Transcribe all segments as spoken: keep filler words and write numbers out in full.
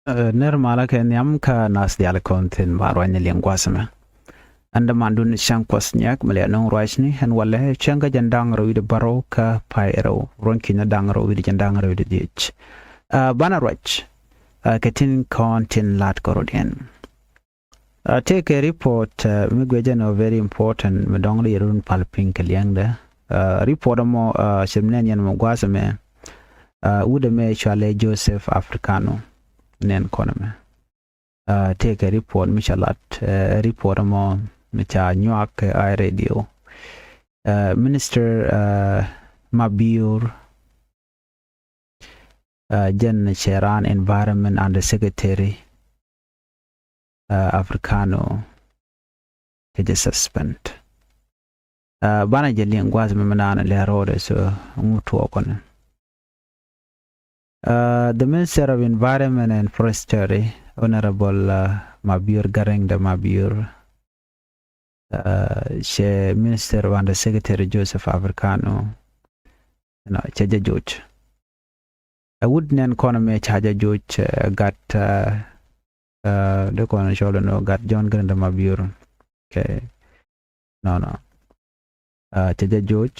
Ner malä kɛ nhiam kä nath diaal kɔn thi̱n ba ruacni liŋ gua̱a̱th ɛmɛ. Ɛn dämandun cäŋ kuɔth nyiak mi liɛl nöŋ ruacni ɛn walɛ cäŋ kä jiɛn da̱ŋ rɛw wi̱cdɛ bärɔw kä pay rɛw ruɔ̱n ki̱n da̱ŋ rɛw wi̱cdɛ jiɛn da̱ŋ rɛw wi̱cdɛ dhiec. Banɛ ruac kɛ tin kɔn tin la̱t kɛ rɔ̱diɛn. Tëëkɛ report mi guic jɛn ɔ very important mi dɔ̱ŋ di yɛ run pal piny kɛ liɛŋdɛ. Report ɛmɔ cɛ mi nɛn yɛn mɔ gua̱a̱th ɛmɛ wut ɛmɛ cɔalɛ Joseph Africano. Nɛn kɔn ɛmɛ tëëkɛ report mi ca lat, report ɛmɔ mi ca nyuak kɛ Eye Radio. Minister Mabior, jɛn cɛ raan environment under secretary, Africano kɛ jɛ suspend. Banɛ jɛ liŋ gua̱a̱th mi mi naan lɛ rɔɔdɛ so ŋu tuɔɔkɔni. The Minister of Environment and Forestry, Honorable Mabior Garang de Mabior, cɛ Minister of Under Secretary Joseph Africano cɛ jɛ joc. Ɛ wut nɛn kɔn mɛ ca jɛ joc gat, dee kɔn cɔl ni gat John Garang de Mabior. Kɛ nɔnɔ cɛ jɛ joc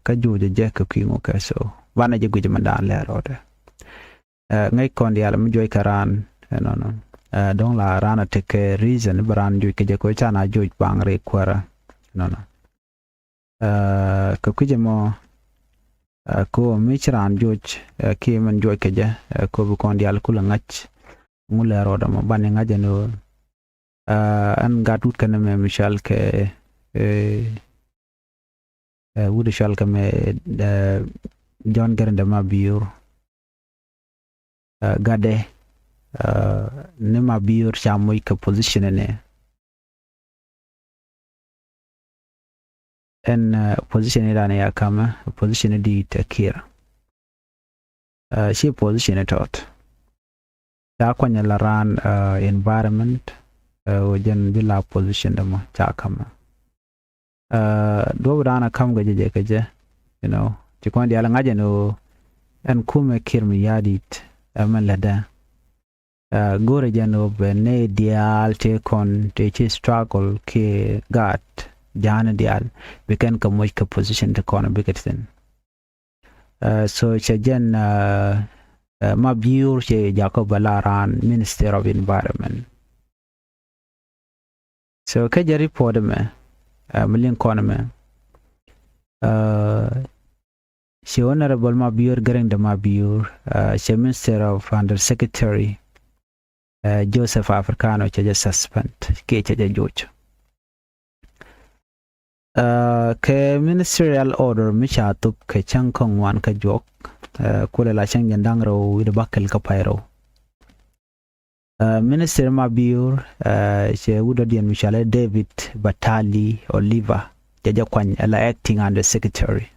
kä joc jɛ kɛ kui̱ ŋu kɛ so banɛ jɛ guic mɛ daan lɛ rɔɔdɛ. Ŋäc kɔn diaal mi juɔc kɛ raan ɛnɔnɔ. Dɔ̱ŋ la raan a tekɛ reason bɛ raan joc kɛ jɛ kɛ can a joc baŋ ri kuäärä ɛnɔnɔ. Kɛ kui̱c ɛmɔ kɛ mi ci raan joc kiɛ min juɔc kɛ jɛ kɛ bi kɔn diaal kulɛ ŋa̱c. Ŋu lɛ rɔɔdɛ mɔ bani ŋa̱c ɛn ɣöö ɛn gat wut kɛn ɛmɛ mi cɔal kɛ wut cɔal kɛ mɛ John Garang de Mabior. Gatdɛ ni Mabior ca moc kɛ position ɛnɛ. Ɛn position idan ya kamɛ position di tɛ Kiir. Ci position itɔt ca kuany la raan environment. Wä jɛn bi la position dämɔ ca kamɛ. Duɔp dan a kam kɛ jɛ jɛ kɛ jɛ, you know, ci kɔn diaal ŋa̱c ɛn ɣöö ɛn kumɛ Kiir mi ya̱a̱ dit ɛmɛn lätdä. Go̱rɛ jɛn ɣöö bɛ nɛy diaal tëë kɔn tëë ci struggle kiɛ gaat ja̱a̱ni diaal bi kɛn kɛ moc kɛ position ti kɔn bikɛ thi̱n. So cɛ jɛn Mabior cɛ Jacob bɛ la raan Minister of Environment. So kɛ jɛ report ɛmɛ mi liŋ kɔn ɛmɛ, cɛ Honorable Mabior Garang de Mabior, cɛ Minister of Under Secretary Joseph Africano cɛ jɛ suspend kiɛ cɛ jɛ joc. Kɛ ministerial order mi ca thop kɛ cäŋ kä ŋuan kä juɔk, kulɛ la cäŋ jiɛn da̱ŋ rɛw wi̱cdɛ bäkɛl kä pay rɛw. Minister Mabior cɛ wut dɔ̱diɛn mi cɔalɛ David Batali Oliver cɛ jɛ kuany ala acting under secretary.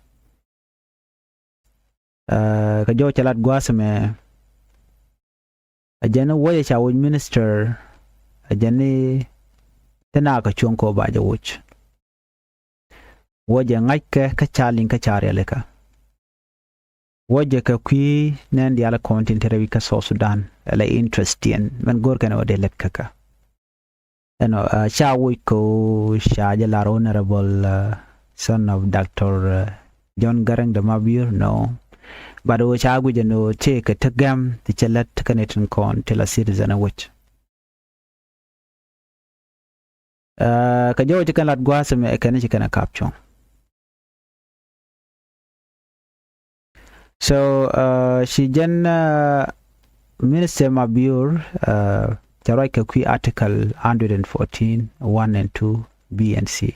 Kɛ jɔw cɛ lat gua̱a̱th ɛmɛ a jɛn ni wuɔcɛ ca woc minister a jɛn ni ti nakä cuɔ̱ŋ kɛ wä ba jɛ woc. Wuɔcɛ ŋa̱ckɛ kä ca liŋ kä ca rialikä. Wuɔcɛ kɛ kui̱ nɛn diaal kɔn tin te rɛw wi̱c kä South Sudan ala interest diɛn mɛn go̱r kɛn wä dee lɛt kä kä. Ɛnɔ ca woc kɛ ɣöö ca jɛ lar Honorable son of Doctor John Garang de Mabior, no. But ɣöö ca guic ɛn ɣöö tëëkɛ te gɛm ti cɛ lät kä ni tin kɔn ti la citizen ɛ wec. Kɛ jɔw ci kɛn lat gua̱a̱th ɛmɛ kɛn ci kɛn ɛ kap cuɔ̱ŋ. So ci jɛn Minister Mabior cɛ ruac kɛ kui̱ article hundred and fourteen one and two B and C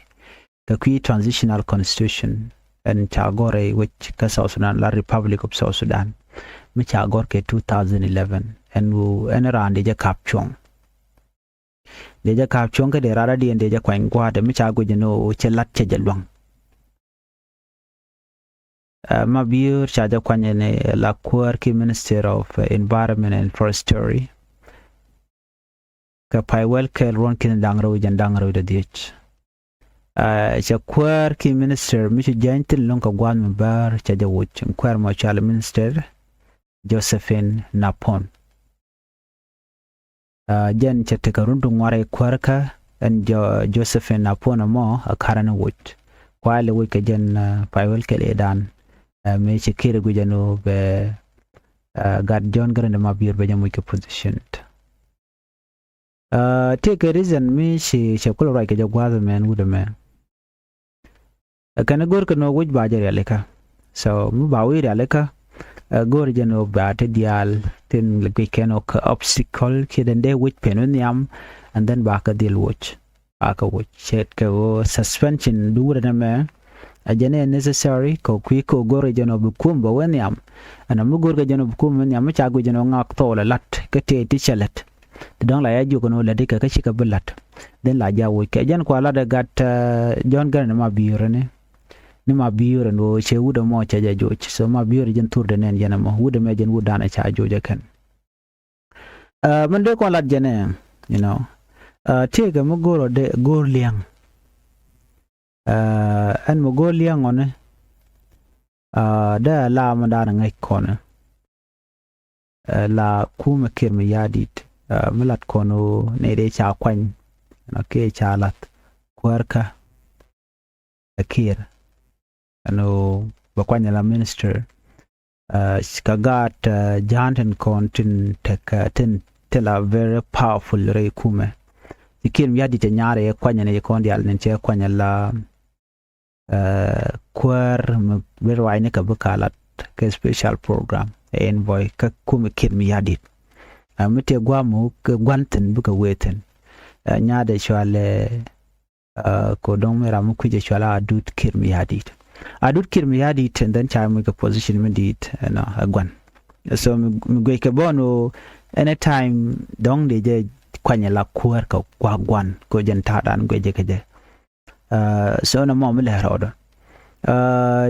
kɛ kui̱ transitional constitution ɛn ca gɔr rɛy wec kä South Sudan la Republic of South Sudan mi ca gɔr kɛ two thousand eleven ɛn wu ɛn raan di jɛ kap cuɔ̱ŋ. Dee jɛ ka̱p cuɔ̱ŋ kä dee rara diɛn dee jɛ kuany gua̱a̱tdɛ mi ca guic ni ɣöö cɛ la̱t cɛ jɛ lua̱ŋ. Mabiöör ca jɛ kuany ni la kuäär ki Minister of Environment and Forestry. Kɛ pay wäl kɛɛl ruɔ̱n ki̱n da̱ŋ rɛw jɛn da̱ŋ rɛw dee dhiec. Cɛ kuäär ki minister mi ci jiɛny thil lo̱ŋ kɛ gua̱a̱th mi bäär cɛ jɛ woc in kuäär mɔ cɔal Minister Josephine Napon. Jɛn cɛ tekɛ run ti ŋuarɛ kuäärkä ɛn Josephine Apuɔn ɛmɔ ɛ ka̱rä ni woc. Kualɛ woc kɛ jɛn pay wälkɛl ëëdan. Mëë ci Kiir ɛ guic ɛn ɣöö bɛ gat John Garang de Mabior bɛ jɛ moc kɛ position. Tëëkɛ reason mi ci cɛ kulɛ ruac kɛ jɛ gua̱a̱th ɛmɛ ɛn wut ɛmɛ. Kɛn go̱o̱r kɛ nɔ wi̱c ba jɛ rialikä. So mi ba wi̱i̱ rialikä, go̱o̱r jɛ nɔ ba ti diaal tin guic kɛn ɔ kɛ obstacle kiɛ den dee wi̱c pen wi̱ nhiam, and then ba kɛ dhil woc. Ba kɛ woc ce̱tkɛ ɣöö suspension du wut ɛn ɛmɛ. Ɛ jɛn ɛ necessary kɛ kui̱ kɛ go̱o̱r jɛ nɔ bi kum bɛ wi̱ nhiam. Ɛn mi go̱o̱r kɛ jɛ nɔ bi kum wi̱ nhiam mi ca guic jɛ nɔ ŋak thɔɔl ɛ la̱t kä tëë ti cɛ lät. Ti dɔ̱ŋ la ya jiök ɛn ɣöö lätdi kɛ kä cikɛ bi la̱t. Dhin la ja woc kɛ jɛn kua lat ɛ gat John Garang ni Mabior ni. Ni Mabior ɛn ɣöö cɛ wut ɛmɔ cɛ jɛ joc. So Mabior jɛn thurda nɛn jɛn ɛmɔ wut ɛmɛ jɛn wut dan ɛ ca joc ɛ kɛn. Min dee kɔn lat jɛn ɛ, you know, tëëkɛ mi go̱o̱r ɔ dee go̱o̱r liɛŋ. Ɛn mi go̱o̱r liɛŋ ɔ ni dee la mi dan ɛ ŋäc kɔn ɛ. La kumɛ Kiir Mayardit mi lat kɔn ɣöö nɛy dee ca kuany ɛnɔ kiɛ ca lath kuäärkä ɛ Kiir ɛn ɣöö bɛ kuany la minister. Kä gaat ja̱a̱n tin kɔn tin tekɛ tin ti la very powerful rɛy kumɛ. Ci Kiir Mayardit cɛ nyaarɛ yɛ kuany ɛn yɛ kɔn diaal nin cɛ kuany la kuäär mi bi ruacni kɛ bi ka lat kɛ special program ɛ envoy kä kumɛ Kiir Mayardit. Mi tëë gua̱a̱m mi kɛ gua̱n thi̱n bikɛ wee thi̱n. Nyaadɛ cualɛ ko dɔ̱ŋ mi ram mi kui̱cɛ cualɛ Adut Kiir Mayardit. Adut Kiir Mayardit and then ca mi kɛ position mi di̱i̱t ɛnɔ ɛ gua̱n. So mi guic kɛ bɔn ɣöö anytime dɔ̱ŋ dee jɛ kuanyɛ la kuäär kɛ gua̱a̱k gua̱n ko jɛn ta̱a̱dan guic jɛ kɛ jɛ. So nɛ mɔ mi lɛ rɔɔdɔ.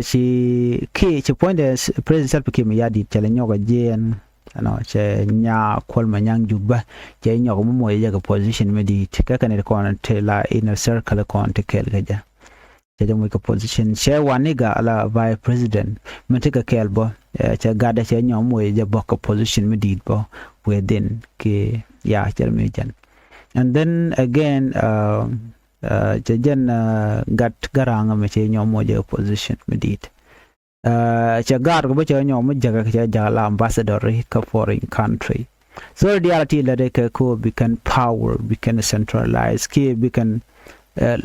Ci ki ci puɔ̱nydɛ President Salva Kiir Mayardit cɛ lɛ nyɔk a jiɛn. Ɛnɔ cɛ nya Kuɔl Manyaŋ Juk bä cɛ nyɔk mi muɔc jɛ kɛ position mi di̱i̱t kɛ kɛn it kɔn ti la inner circle kɔn ti kɛɛl kɛ jɛ. Cɛ jɛ muɔc kɛ position cɛ waniga ala vice president mi ti kɛ kɛɛl bä. Cɛ gatdɛ cɛ nyɔk muɔc jɛ bä kɛ position mi di̱i̱t bä within ki ya cɛ mi jɛn. And then again, cɛ jɛn gat Garang mi cɛ nyɔk muɔc jɛ kɛ position mi di̱i̱t. Cɛ gaat kɛ bä cɛ nyɔk mi jäkä cɛ jäkä la ambassador kä foreign country. So diaal ti lɛ dee kɛ ko bi kɛn power bi kɛn centralize kiɛ bi kɛn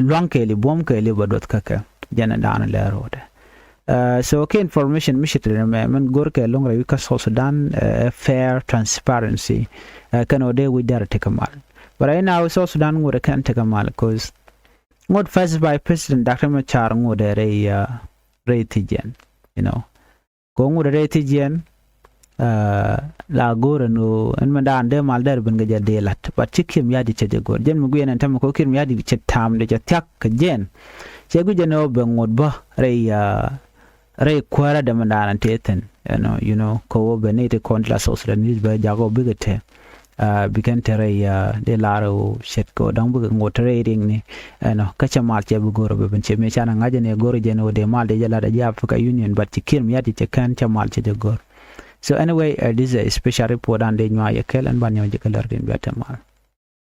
luaŋ kɛɛli buɔ̱m kɛɛli bä duɔth kä kɛ jɛn da̱a̱n lɛ ro̱o̱dɛ. So kɛ information mi ci te mɛ min go̱r kɛ lo̱ŋ rɛy wi̱c kä South Sudan ɛ fair transparency. Kɛn ɔ dee wi̱c dɛr tekɛ mal. But right now South Sudan ŋot ɛ kɛn tekɛ mal cause ŋot first vice president Doctor Machar ŋot ɛ rɛy rɛy thijiɛn, you know. Ko ŋut rɛy thijiɛn la go̱o̱r ɛn ɣöö ɛn mɛn daan dee mal dɛr ben kɛ jɛ dee la̱t. But ci Kiir Mayardit cɛ jɛ go̱o̱r jɛn mi guiɛn ɛn tämɛ ko Kiir Mayardit cɛ ta̱a̱m dee cɛ thia̱k kɛ jɛn. Cɛ guic ɛn ɣöö bɛ ŋut bä rɛy rɛy kuäärä dee mɛn daan ɛn tëë thi̱n ɛnɔ, you know, kɛ ɣöö bɛ nɛy ti kɔn ti la South Sudanese bɛ jak ɣöö bikɛ te. Bi kɛn te rɛy dee lar ɣöö ce̱tkɛ ɣöö da̱ŋ bikɛ ŋot te rɛy riŋni. Ɛnɔ kä cɛ mal cɛ bi go̱r ɔ bɛ ben cɛ mëë canɛ ŋa̱c ɛn ɛ go̱r jɛn ɣöö dee mal dee jɛ lat ɛ ji̱ Africa Union, but ci Kiir Mayardit cɛ kɛn cɛ mal cɛ jɛ go̱r. So anyway, this is a special report an dee nyuac ɛ kɛl ɛn ban nyɔk jɛ kɛ lär din bia te mal.